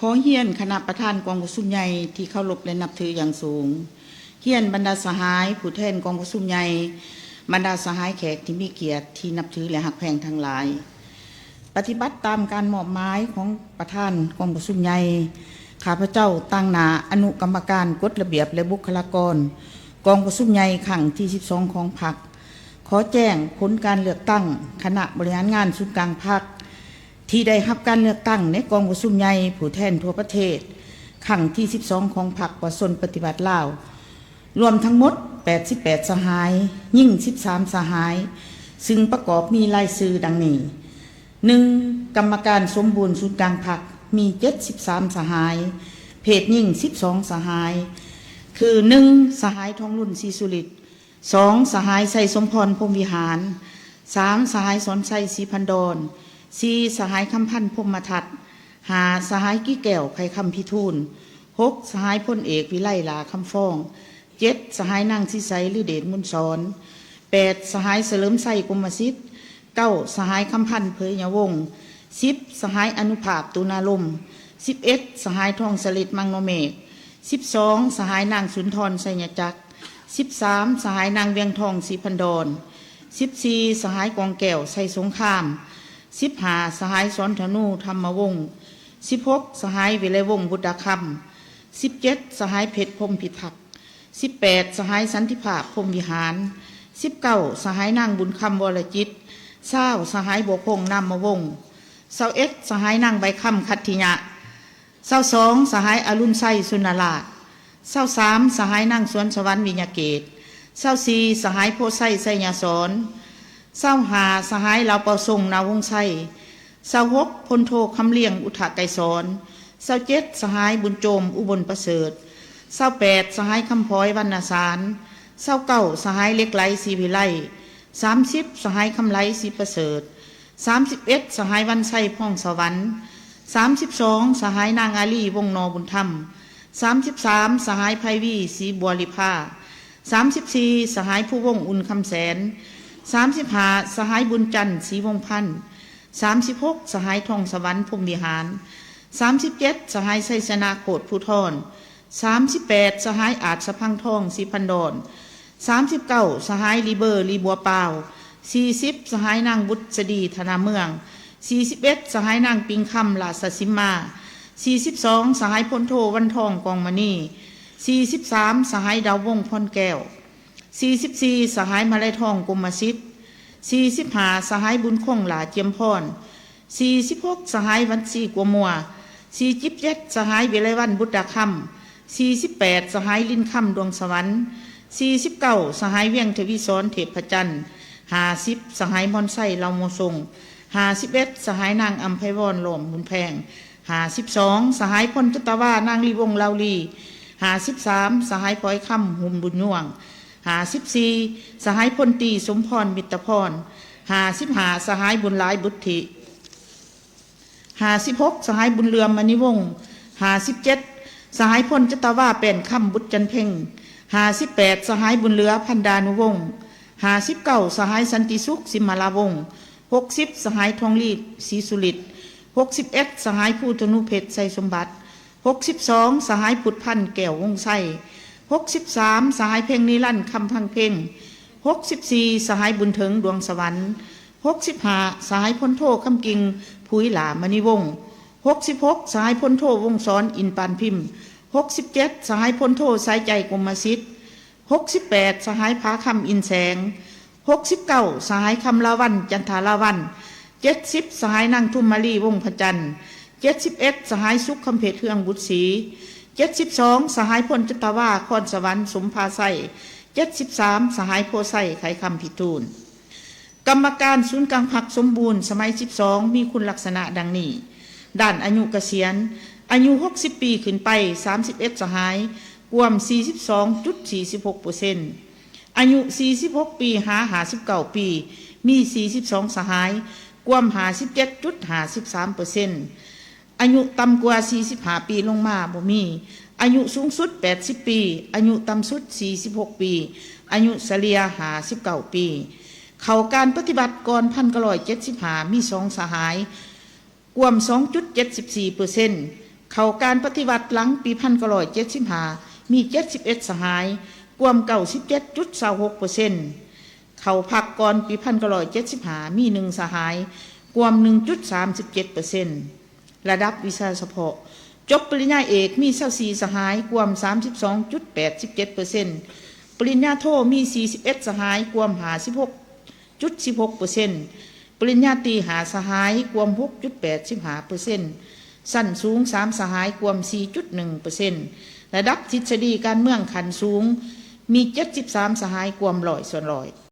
ຂໍຮຽນຄະນະປະທານກອງປະຊຸມໃຫຍ່ທີ່ເຄົາລົບ ແລະ ນັບຖືຢ່າງສູງ, ຮຽນບັນດາສະຫາຍຜູ້ແທນກອງປະຊຸມໃຫຍ່, ບັນດາສະຫາຍແຂກທີ່ມີກຽດທີ່ນັບຖື ແລະ ຮັກແພງທັງຫຼາຍ. ປະຕິບັດຕາມການມອບໝາຍຂອງປະທານກອງປະຊຸມໃຫຍ່, ຂ້າພະເຈົ້າຕາງໜ້າອະນຸກຳມະການກົດລະບຽບ ແລະ ບຸກຄະລາກອນ ກອງປະຊຸມໃຫຍ່ຄັ້ງທີສິບສອງຂອງພັກ ຂໍແຈ້ງຜົນການເລືອກຕັ້ງຄະນະບໍລິຫານງານສູນກາງພັກ ທີ່ໄດ້ຮັບການເລືອກຕັ້ງໃນກອງປະຊຸມໃຫຍ່ຜູ້ແທນທົ່ວປະເທດ ຄັ້ງທີສິບສອງຂອງພັກປະຊາຊົນປະຕິວັດລາວ ລວມທັງໝົດແປດສິບແປດສະຫາຍ, ຍິງສິບສາມສະຫາຍ, ຊຶ່ງປະກອບມີລາຍຊື່ດັ່ງນີ້: ໜຶ່ງ ກຳມະການສົມບູນສູນກາງພັກ ມີເຈັດສິບສາມສະຫາຍ, ເພດຍິງສິບສອງສະຫາຍ ຄື ໜຶ່ງ ສະຫາຍ ທອງລຸນ ສີສຸລິດ, ສອງ ສະຫາຍ ໄຊສົມພອນ ພົມວິຫານ, ສາມ ສະຫາຍ ສອນໄຊ ສີພັນດອນ, ສີ່ ສະຫາຍ ຄຳພັນ ພົມມະທັດ, ຫ້າ ສະຫາຍ ກີແກ້ວ ໄຂຄຳພິທູນ, ຫົກ ສະຫາຍ ພົນເອກ ວິໄລ ຫຼ້າຄຳຟອງ, ເຈັດ ສະຫາຍ ນາງສີໃສ ລືເດດມູນສອນ, ແປດ ສະຫາຍ ສະເຫຼີມໄຊ ກົມມະສິດ, ເກົ້າ ສະຫາຍ ຄຳພັນ ເຜີຍຍະວົງ, ສິບ ສະຫາຍ ອະນຸພາບ ຕຸນາລົມ, ສິບເອັດ ສະຫາຍ ທອງສະລິດ ມັງໂນເມກ, ສິບສອງ ສະຫາຍ ນາງສຸນທອນ ໄຊຍະຈັກ, ສິບສາມ ສະຫາຍ ນາງວຽງທອງ ສີພັນດອນ, ສິບສີ່ ສະຫາຍ ກອງແກ້ວ ໄຊສົງຄາມ, ສິບຫ້າ ສະຫາຍ ສອນທະນູ ທຳມະວົງ, ສິບຫົກ ສະຫາຍ ວິໄລວົງ ບຸດດາຄຳ, ສິບເຈັດ ສະຫາຍ ເພັດ ພົມພິທັກ, ສິບແປດ ສະຫາຍ ສັນຕິພາບ ພົມວິຫານ, ສິບເກົ້າ ສະຫາຍ ນາງບຸນຄຳ ວໍລະຈິດ, ຊາວ ສະຫາຍ ບົວພົງ ນາມມະວົງ, ຊາວເອັດ ສະຫາຍ ນາງໃບຄຳ ຂັດທິຍະ, ຊາວສອງ ສະຫາຍ ອະລຸນໄຊ ສຸນນະລາດ, ຊາວສາມ ສະຫາຍ ນາງສວນສະຫວັນ ວິຍະເກດ, ຊາວສີ່ ສະຫາຍ ໂພໄຊ ໄຊຍະສອນ, ຊາວຫ້າ ສະຫາຍ ລາວເປົ່າຊົງ ນາວົງໄຊ, ຊາວຫົກ ພົນໂທ ຄຳລຽງ ອຸທະໄກສອນ, ຊາວເຈັດ ສະຫາຍ ບຸນໂຈມ ອຸບົນປະເສີດ, ຊາວແປດ ສະຫາຍ ຄຳພອຍ ວັນນະສານ, ຊາວເກົ້າ ສະຫາຍ ເຫຼັກໄຫຼ ສີວິໄລ, ສາມສິບ ສະຫາຍ ຄຳໄຫຼ ສີປະເສີດ, ສາມສິບເອັດ ສະຫາຍ ວັນໄຊ ພອງສະຫວັນ, ສາມສິບສອງ ສະຫາຍ ນາງອາລີ ວົງໜໍບຸນທຳ, ສາມສິບສາມ ສະຫາຍ ໄພວີ ສີບົວລິພາ, ສາມສິບສີ່ ສະຫາຍ ພູວົງ ອຸ່ນຄຳແສນ, ສາມສິບຫ້າ ສະຫາຍ ບຸນຈັນ ສີວົງພັນ, ສາມສິບຫົກ ສະຫາຍ ທອງສະຫວັນ ພົມວິຫານ, ສາມສິບເຈັດ ສະຫາຍ ໄຊຊະນະ ໂຄດພູທອນ, ສາມສິບແປດ ສະຫາຍ ອາດສະພັງທອງ ສີພັນດອນ, ສາມສິບເກົ້າ ສະຫາຍ ລີເບີ ລີບົວປາວ, ສີ່ສິບ ສະຫາຍ ນາງບຸດສະດີ ທະນາເມືອງ, ສີ່ສິບເອັດ ສະຫາຍ ນາງປິງຄຳ ລາຊະສິມມາ, ສີ່ສິບສອງ ສະຫາຍ ພົນໂທ ວັນທອງ ກອງມະນີ, ສີ່ສິບສາມ ສະຫາຍ ດາວວົງ ພອນແກ້ວ, ສີ່ສິບສີ່ ສະຫາຍ ມະໄລທອງ ກົມມະສິດ, ສີ່ສິບຫ້າ ສະຫາຍ ບຸນຄົງ ຫຼ້າຈຽມພອນ, ສີ່ສິບຫົກ ສະຫາຍ ວັນຊີ ກົວມົວ, ສີ່ສິບເຈັດ ສະຫາຍ ວິໄລວັນ ບຸດດາຄຳ, ສີ່ສິບແປດ ສະຫາຍ ລິນຄຳ ດວງສະຫວັນ, ສີ່ສິບເກົ້າ ສະຫາຍ ວຽງທະວີສອນ ເທບພະຈັນ, ຫ້າສິບ ສະຫາຍ ມອນໄຊ ເຫຼົ່າມົວຊົງ, ຫ້າສິບເອັດ ສະຫາຍ ນາງອຳໄພວອນ ຫຼ້ອມບຸນແພງ, ຫ້າສິບສອງ ສະຫາຍ ພົນຈັດຕະວາ ນາງລີວົງ ລາວລີ, ຫ້າສິບສາມ ສະຫາຍ ພອຍຄຳ ຫຸມບຸນຍວງ, ຫ້າສິບສີ່ ສະຫາຍ ພົນຕີ ສົມພອນ ມິດຕະພອນ, ຫ້າສິບຫ້າ ສະຫາຍ ບຸນຫຼາຍ ບຸດທິ, ຫ້າສິບຫົກ ສະຫາຍ ບຸນເຫຼືອມ ມະນີວົງ, ຫ້າສິບເຈັດ ສະຫາຍ ພົນຈັດຕະວາ ແປ້ນຄຳ ບຸດຈັນເພັງ, ຫ້າສິບແປດ ສະຫາຍ ບຸນເຫຼືອ ພັນດານຸວົງ, ຫ້າສິບເກົ້າ ສະຫາຍ ສັນຕິສຸກ ສິມມະລາວົງ, ຫົກສິບ ສະຫາຍ ທອງລີ ສີສຸລິດ, ຫົກສິບເອັດ ສະຫາຍ ພູທະນູເພັດ ໄຊສົມບັດ, ຫົກສິບສອງ ສະຫາຍ ພຸດພັນ ແກ້ວວົງໄຊ, ຫົກສິບສາມ ສະຫາຍ ເພັງນິລັນ ຄຳພັງເພັງ, ຫົກສິບສີ່ ສະຫາຍ ບຸນເຖິງ ດວງສະຫວັນ, ຫົກສິບຫ້າ ສະຫາຍ ພົນໂທ ຄຳກິ່ງ ຜຸຍຫຼ້າ ມະນີວົງ, ຫົກສິບຫົກ ສະຫາຍ ພົນໂທ ວົງສອນ ອິນປານພິມ, ຫົກສິບເຈັດ ສະຫາຍ ພົນໂທ ສາຍໃຈ ກົມມະສິດ, ຫົກສິບແປດ ສະຫາຍ ຜາຄຳ ອິນແສງ, ຫົກສິບເກົ້າ ສະຫາຍ ຄຳລາວັນ ຈັນທາລາວັນ, ເຈັດສິບ ສະຫາຍ ນາງທຸມມາລີ ວົງພະຈັນ, ເຈັດສິບເອັດ ສະຫາຍ ສຸກຄຳເພັດ ເຮືອງບຸດສີ, ເຈັດສິບສອງ ສະຫາຍ ພົນຈັດຕະວາ ຄອນສະຫວັນ ສົມພາໄຊ, ເຈັດສິບສາມ ສະຫາຍ ໂພໄຊ ໄຂຄຳພິທູນ. ກຳມະການສູນກາງພັກສົມບູນສະໄໝສິບສອງ ມີຄຸນລັກສະນະດັ່ງນີ້: ດ້ານອາຍຸກະສຽນ, ອາຍຸຫົກສິບປີຂຶ້ນໄປ ສາມສິບເອັດສະຫາຍ, ກວມສີ່ສິບສອງຈຸດສີ່ສິບຫົກເປີເຊັນ, ອາຍຸສີ່ສິບຫົກປີຫາຫ້າສິບເກົ້າປີ ມີສີ່ສິບສອງສະຫາຍ, ກວມຫ້າສິບເຈັດຈຸດຫ້າສິບສາມເປີເຊັນ. ອາຍຸຕ່ຳກວ່າສີ່ສິບຫ້າປີລົງມາບໍ່ມີ, ອາຍຸສູງສຸດແປດສິບປີ, ອາຍຸຕ່ຳສຸດສີ່ສິບຫົກປີ, ອາຍຸສະເລ່ຍຫ້າສິບເກົ້າປີ. ເຂົ້າການປະຕິບັດກ່ອນພັນເກົ້າຮ້ອຍເຈັດສິບຫ້າ ມີສອງສະຫາຍ, ກວມສອງຈຸດເຈັດສິບສີ່ເປີເຊັນ, ເຂົ້າການປະຕິວັດຫຼັງປີພັນເກົ້າຮ້ອຍເຈັດສິບຫ້າ ມີເຈັດສິບເອັດສະຫາຍ ກວມເກົ້າສິບເຈັດຈຸດຊາວຫົກເປີເຊັນ, ເຂົ້າພັກກ່ອນປີພັນເກົ້າຮ້ອຍເຈັດສິບຫ້າ ມີໜຶ່ງສະຫາຍ ກວມໜຶ່ງຈຸດສາມສິບເຈັດເປີເຊັນ. ລະດັບວິຊາສະເພາະ ຈົບປະລິນຍາເອກ ມີຊາວສີ່ສະຫາຍ ກວມສາມສິບສອງຈຸດແປດສິບເຈັດເປີເຊັນ, ປະລິນຍາໂທ ມີສີ່ສິບເອັດສະຫາຍ ກວມຫ້າສິບຫົກຈຸດສິບຫົກເປີເຊັນ, ປະລິນຍາຕີຫ້າສະຫາຍ ກວມຫົກຈຸດແປດສິບຫ້າເປີເຊັນ, ຊັ້ນສູງສາມສະຫາຍ ກວມສີ່ຈຸດໜຶ່ງເປີເຊັນ. ລະດັບທິດສະດີການເມືອງຂັ້ນສູງ ມີເຈັດສິບສາມສະຫາຍ ກວມຮ້ອຍສ່ວນຮ້ອຍ.